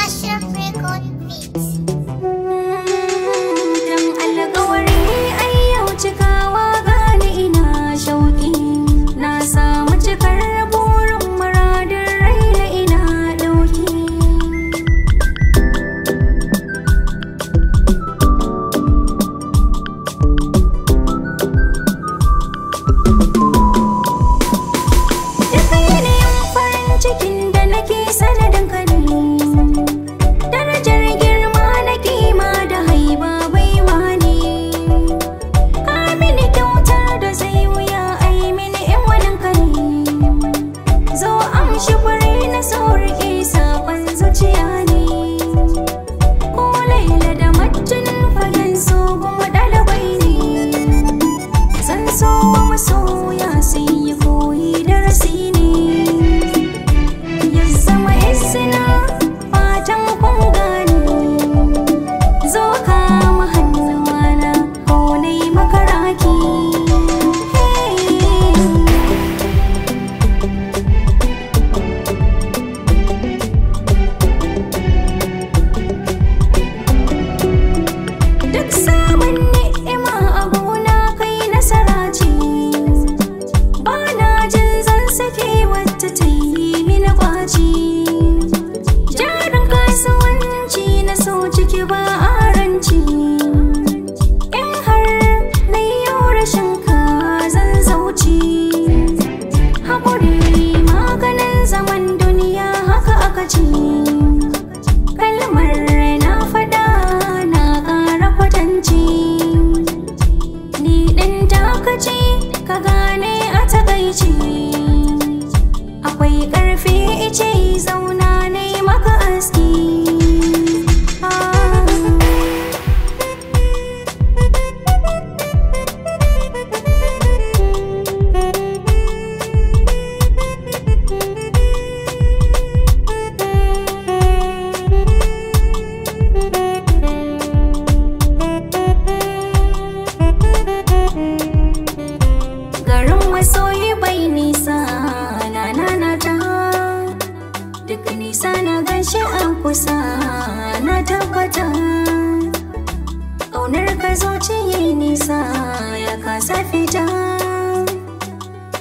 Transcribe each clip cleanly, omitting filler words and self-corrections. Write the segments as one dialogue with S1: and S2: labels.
S1: Ashraf Record Beats.
S2: Dan alƙawari ai yau cikawa gani ina shauƙi. Na samu cikar burin muradin raina ina ɗauki. Duk yanayin farin cikin da nake sanadin ka ne. Darajar girma na kima da haiba baiwa ne. Ka mini kyautar da zai wuya ai mini in wanin ka ne. Zo amshi fure na so rike saƙon zuciya ne. Ko Laila da Majnun fagen so kuma ɗalibai ne. Zan so wa masoya sai yi koyi darasi ne. Ya zama izina fatan kun gane. Zo kama hannuwana ko na yi maka raki. Duk samun ni'ima a gona kai nasara ce. Ba na jin zan sake wata ta yi mini kwaci. Jarin kasuwanci na so ciki ba aranci. In har na yi rashin ka zan zauci. Haƙuri maganin zaman duniya haka aka ce. Kalmar na faɗa na ƙara kwatanci. Ni ɗin takaci ka gane a takaici. Akwai ƙarfi ice zauna na yi maka aski. Garin masoyi bai nisa na na na ta. Duk nisa na ganshi a kusa na tabbata. Ƙaunar ka zuciya nisa ya kasa fita.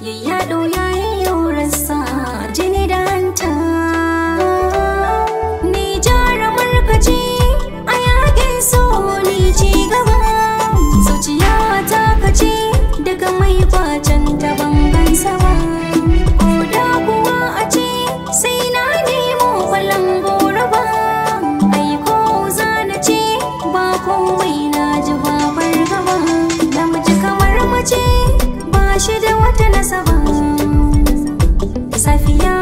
S2: Yayyaɗo ya yi rassa jini da hanta. Ni jarumar ka ce a yaƙin so ni ci gaba. Zuciya ta kace daga mai kwacen ta bangan sama. Ko da kuwa a ce sai na nemo kwallon goro ba. Ai ko za na ce ba komai na ji ba fargaba. Namiji kamar mace ba shi da wata nasaba. Safiya